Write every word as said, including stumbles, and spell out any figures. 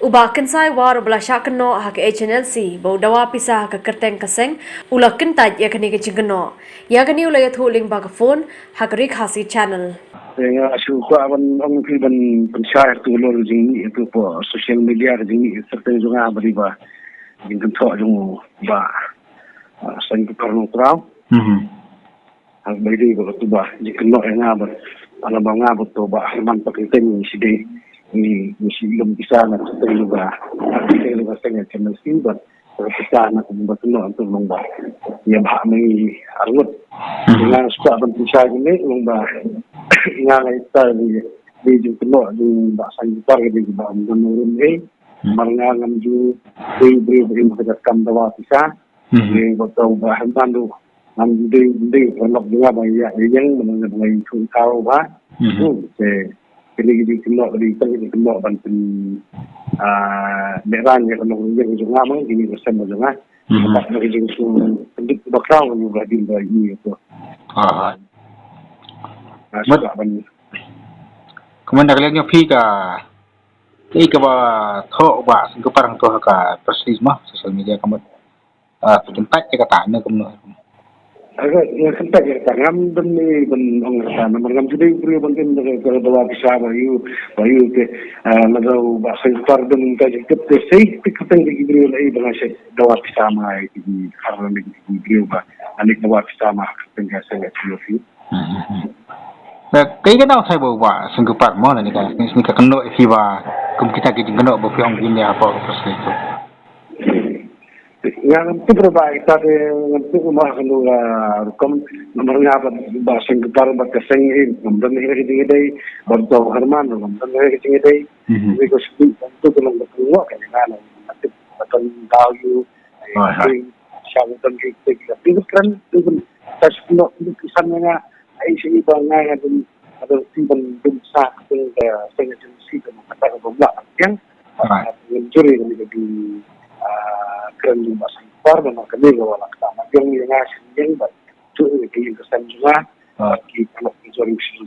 U Bah Kynsai War uba la shah kynnoh ha ka H N L C ba u dawa pisa ha ka kyrteng ka seng u la kyntait ïa kane ka jingkynnoh. Ïa kane u la ïathuh lyngba ka phone ha ka Ri Khasi Channel. Nga shu kwah ban ong phi ban pynshai ha tu lor jingmih ha tu po social media ka jingmih kyrteng jong nga ba dei ba jingkynthoh jong u Bah Sainkupar Nongkraw. Hak bai dei ba tu ba jingkynnoh ïa nga ba ala ba nga ba tu ba Herman Pakyntein ngi shi dei ngi ngi shi lum pisa na kyrteng lu ba kyrteng lu ba seng ïa channel si ba pisa na kum ba kynnoh antu long ba ïa ba me arngut. Nga spa ban pisa ni long ba nga ngai ta ni ni jingkynnoh jong ba Sainkupar ni ba ngan rum eh mar nga ngam ju dei briew ba im ka kam dawa pisa. Ni ba tu ba Herman tu ngam dei dei ba nok jong nga ba ïa ïeng ba nga ba ngai tu kau ba. Te kini ki jingkynnoh ki jingkynnoh ban pyn ah ne ran ïa ka nongrim jong nga mang kini ba sem jong nga. Ba ki jingkynnoh kyndit ba kraw ni ba din ba ni tu. Aha. Nga spa ban Kumne da ka liang ïa phi ka Ïa kaba thoh ba Sainkupar hangto ha ka press release ma social media ka mut. Ah, phi kyntait ïa kata ne kumno. Aga ïa kyntait ïa kata ngam don ne ban ong kata namar ngam ju dei u briew ban ken da ka dawa pisa ba ïu ba ïu te ah, lada u ba Sainkupar don ka jingtip te sei te kyrteng ki briew la i ba nga sei dawa pisa ma ïa ki har ne ki briew ba ani dawa pisa ma kyrteng ka sei ïa ki. Ba kai ka dau sai ba ba Sainkupar mo na ni ka ni ka kynnoh ïa phi ba kum kita ki jingkynnoh ba phi ong kin ïa hapoh ka press release tu. Nga ngam tip ruh ba ita te ngam tip ruh ba ka lu ka rukom namar nga ba ba Sainkupar ba ka seng in ngam don ïa ka jingïadei ba dau Herman ngam don ïa ka jingïadei. Ni ko sbi ba tu ko long ba tu ngok ka nga ngam tip ba don dau yu. Shang don ki te ki la phi kren tu kan ta sno tu ki san nga ai shi ba nga nga dum ada ti ban dum sa tu ka seng agency ka ma ta ka bom la yang. Ngan juri ni ka di kren ni ba Sainkupar ba ka ni ka wala ka ma yang ni nga shin yang ba tu ni ki ka san jua ki ka lok ki jori shi.